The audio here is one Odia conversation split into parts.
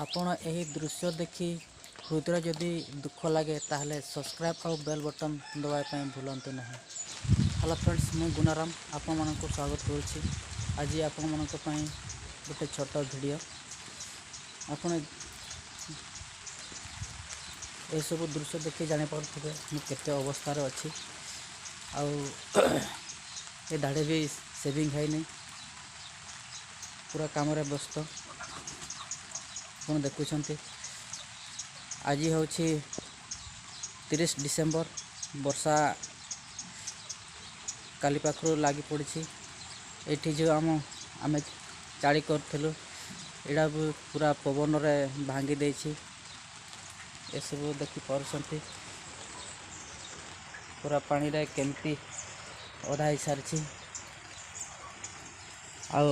ଆପଣ ଏହି ଦୃଶ୍ୟ ଦେଖି ହୃଦୟରେ ଯଦି ଦୁଃଖ ଲାଗେ, ତାହେଲେ ସବସ୍କ୍ରାଇବ୍ ଆଉ ବେଲ୍ ବଟନ୍ ଦବାଇବା ପାଇଁ ଭୁଲନ୍ତୁ ନାହିଁ। ହ୍ୟାଲୋ ଫ୍ରେଣ୍ଡସ୍, ମୁଁ ଗୁନାରାମ ଆପଣମାନଙ୍କୁ ସ୍ୱାଗତ କରୁଛି। ଆଜି ଆପଣମାନଙ୍କ ପାଇଁ ଗୋଟେ ଛୋଟ ଭିଡ଼ିଓ। ଆପଣ ଏସବୁ ଦୃଶ୍ୟ ଦେଖି ଜାଣିପାରୁଥିବେ ମୁଁ କେତେ ଅବସ୍ଥାରେ ଅଛି। ଆଉ ଏ ଦାଢ଼ି ବି ସେଭିଂ ହେଇନି, ପୁରା କାମରେ ବ୍ୟସ୍ତ। ଆପଣ ଦେଖୁଛନ୍ତି, ଆଜି ହେଉଛି 30 ଡିସେମ୍ବର। ବର୍ଷା କାଲି ପାଖରୁ ଲାଗି ପଡ଼ିଛି। ଏଇଠି ଯେଉଁ ଆମେ ଚାଳି କରିଥିଲୁ, ଏଇଟା ବି ପୁରା ପବନରେ ଭାଙ୍ଗି ଦେଇଛି। ଏସବୁ ଦେଖିପାରୁଛନ୍ତି, ପୁରା ପାଣିରେ କେମିତି ଓଦା ହେଇସାରିଛି ଆଉ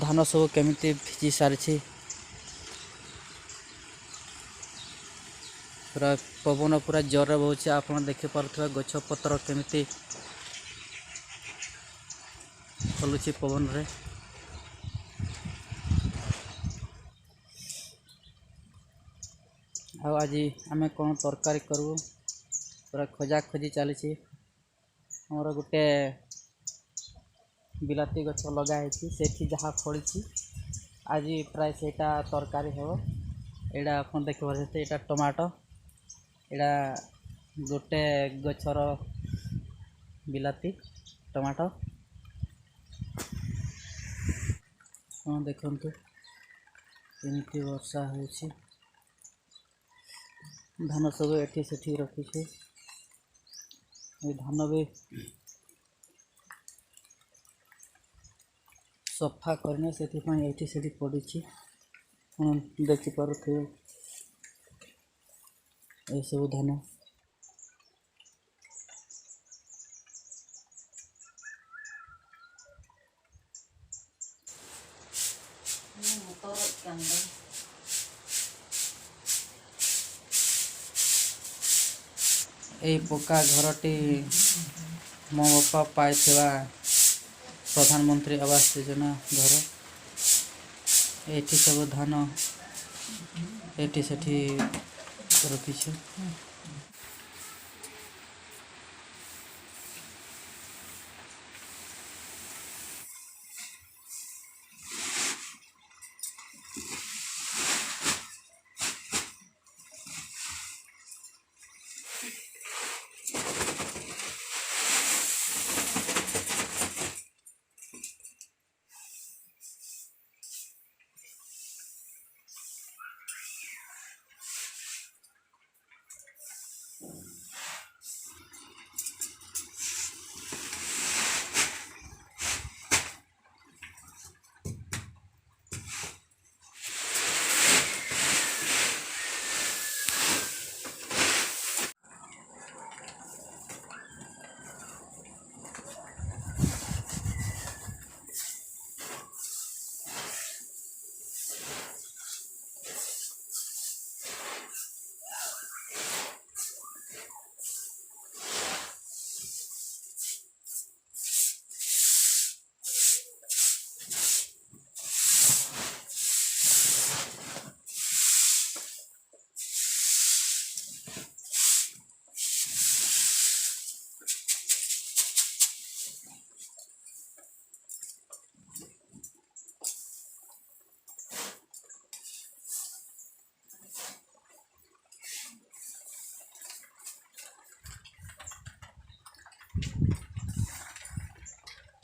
ଧାନ ସବୁ କେମିତି ଭିଜି ସାରିଛି। ପୁରା ପବନ ପୁରା ଜୋରରେ ବହୁଛି। ଆପଣ ଦେଖିପାରୁଥିବେ ଗଛ ପତ୍ର କେମିତି ହଲୁଛି ପବନରେ। ଆଉ ଆଜି ଆମେ କ'ଣ ତରକାରୀ କରିବୁ, ପୁରା ଖୋଜାଖୋଜି ଚାଲିଛି। ଆମର ଗୋଟେ ବିଲାତି ଗଛ ଲଗା ହେଇଛି, ସେଠି ଯାହା ଫଳିଛି ଆଜି ପ୍ରାୟ ସେଇଟା ତରକାରୀ ହେବ। ଏଇଟା ଆପଣ ଦେଖିପାରୁଛନ୍ତି, ଏଇଟା ଟମାଟୋ। ଏଇଟା ଗୋଟେ ଗଛର ବିଲାତି ଟମାଟୋ। ଆପଣ ଦେଖନ୍ତୁ କେମିତି ବର୍ଷା ହେଉଛି। ଧାନ ସବୁ ଏଠି ସେଠି ରଖିଛୁ। ଏ ଧାନ ବି ସଫା କରିନି, ସେଥିପାଇଁ ଏଠି ସେଠି ପଡ଼ିଛି। ଆପଣ ଦେଖିପାରୁଥିବେ ଏସବୁ ଧାନ। ଏଇ ପକ୍କା ଘରଟି ମୋ ବାପା ପାଇଥିବା ପ୍ରଧାନମନ୍ତ୍ରୀ ଆବାସ ଯୋଜନା ଘର। ଏଇଠି ସବୁ ଧାନ ଏଠି ସେଠି ରଖିଛୁ।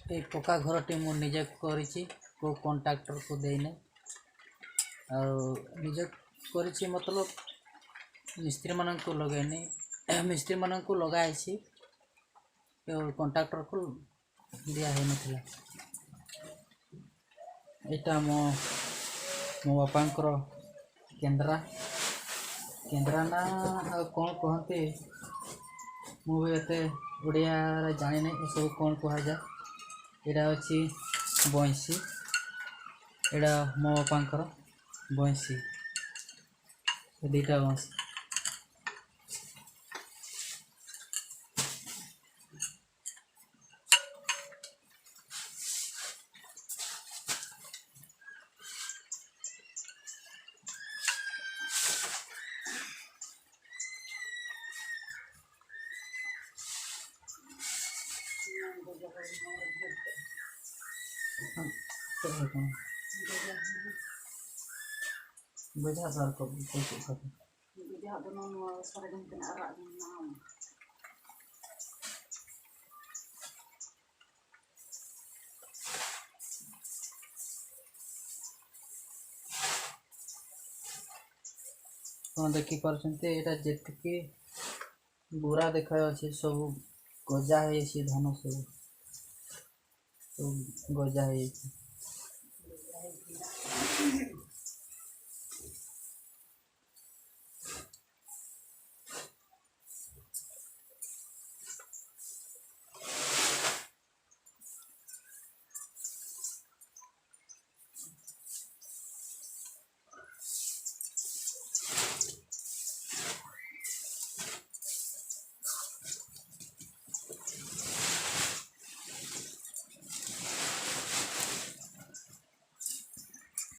ଏଇ ପକ୍କା ଘରଟି ମୁଁ ନିଜେ କରିଛି, କେଉଁ କଣ୍ଟ୍ରାକ୍ଟରକୁ ଦେଇନି। ଆଉ ନିଜେ କରିଛି ମତଲବ ମିସ୍ତ୍ରୀମାନଙ୍କୁ ଲଗେଇନି। ମିସ୍ତ୍ରୀମାନଙ୍କୁ ଲଗା ହେଇଛି, କଣ୍ଟ୍ରାକ୍ଟରକୁ ଦିଆ ହେଇନଥିଲା। ଏଇଟା ମୋ ବାପାଙ୍କର କେନ୍ଦ୍ରା, କେନ୍ଦ୍ରା ନା ଆଉ କ'ଣ କୁହନ୍ତି, ମୁଁ ବି ଏତେ ଓଡ଼ିଆରେ ଜାଣିନି ଏସବୁ କ'ଣ କୁହାଯାଏ। ଏଇଟା ଅଛି ବଇଁଶୀ। ଏଇଟା ମୋ ବାପାଙ୍କର ବଇଁଶୀ, ଏ ଦୁଇଟା ବଇଁଶୀ। ᱪᱮᱫ ᱠᱟᱱᱟ ᱵᱮᱡᱷᱟ ᱥᱟᱨ ᱠᱚ ᱪᱮᱫ ᱠᱚ ᱵᱮᱡᱷᱟ ᱫᱚ ᱱᱚᱣᱟ ᱥᱟᱨᱡᱚᱢ ᱛᱮᱱᱟᱜ ᱟᱨᱟᱜ ᱢᱮᱱᱟᱜᱼᱟ। ଆପଣ ଦେଖିପାରୁଛନ୍ତି ଏଇଟା ଯେତିକି ବୁରା ଦେଖାଯାଉଛି ସବୁ ଗଜା ହେଇଯାଇଛି ଧାନ ସବୁ ସବୁ ଗଜା ହେଇଯାଇଛି।